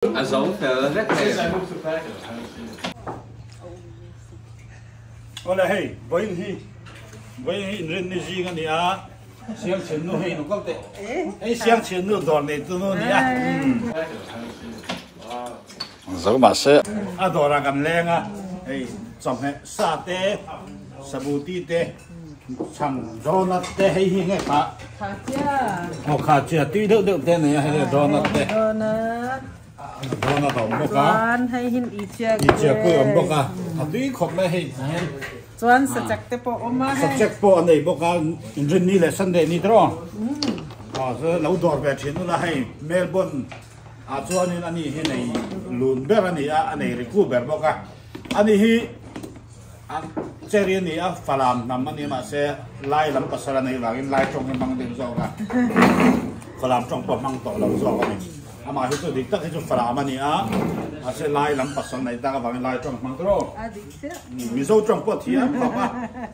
A zo fel vek thei. Awle hei vawiin hi vawiin hi inrinni zing a ni a Siangchhian nu hei inukal teh hei Siangchhian nu dawr neitu nu a ni a Zo mahse. A dawrah kan leng a hei chawhmeh sa te sabuti te chhang donut te hei hi nge kha Kha chia. Aw kha chia tui deuh deuh te a nei a hei donut te. Donut. Donut a awm bawk a. Chuan hei hin i chia kuai. I chia kuai a awm bawk a. A tui khawp mai hei hian. Chuan sachek te pawh a awm a hei. Sachek pawh a nei bawk a inrinni leh Sunday ni tawh. Aw chu lo dawr ve thin ula hei Melbourne ah chuanin ani hi nei lun ber a ni a a nei riku ber bawk a. Ani hi. A cherry a ni a, Falam hnam a ni mahse Lai lam pasal a nei vangin Lai tawng hi hmang deuh zawk a, Falam tawng pawh hmang tawh lo zawk a ni. Amah hi chu dik tak hi chu Falam a ni a, mahse Lai lam pasal nei tak avangin Lai tawng hmang tawh. Mizo tawng pawh a thiam khawp a,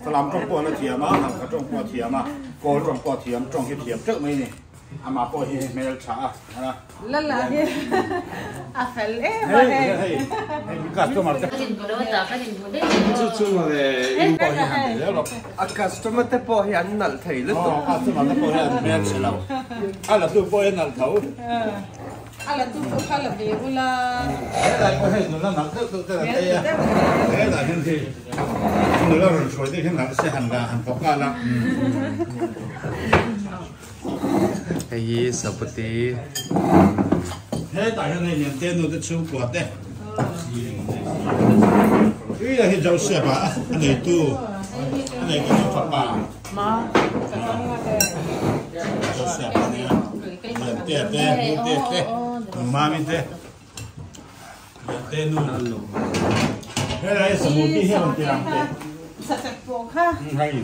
Falam tawng pawh a la thiam a, Halkha tawng pawh a thiam a, Kawl tawng pawh a thiam, tawng hi thiam teuh mai a ni. Amah pawh hi hmel tha a, a. Lala hi a fel em a hei. Hei hei mi customer te. Chu chu mawle in pawh hi han ti zel rawh. A customer te pawh hi an nalh thei lutuk. Aw customer te pawh hi an hmel chhe lo. A la tu pawh hi a nalh tho. A la tu pawh kha la ve ula. Helai pawh hei nula nalh deuh deuh te an ei a. Helai hian khi nula rawn hruai te hian nalh se han la han thawk nghal a. Hei hi saputi. Hetah hian hei Liante nu te chhungkua te Ui hi Joseph a a neitu a neitu chu fapa Joseph a nia Liantea te Hlutea te Mami te Liante nu helai samuti hi a rawn ti lang teh hei.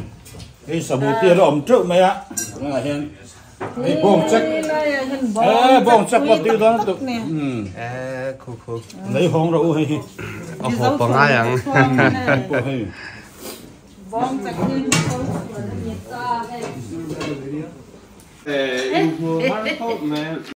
Hei sabuti a la awm teuh mai a, tunah hian hei bawng chek eh bawng chek pawh tui dawn lutuk eh khu khu lei hawng rawh u hei hi a haw pangai ang hei pawh hei bawng chek hi eh inhmu har khawp mai.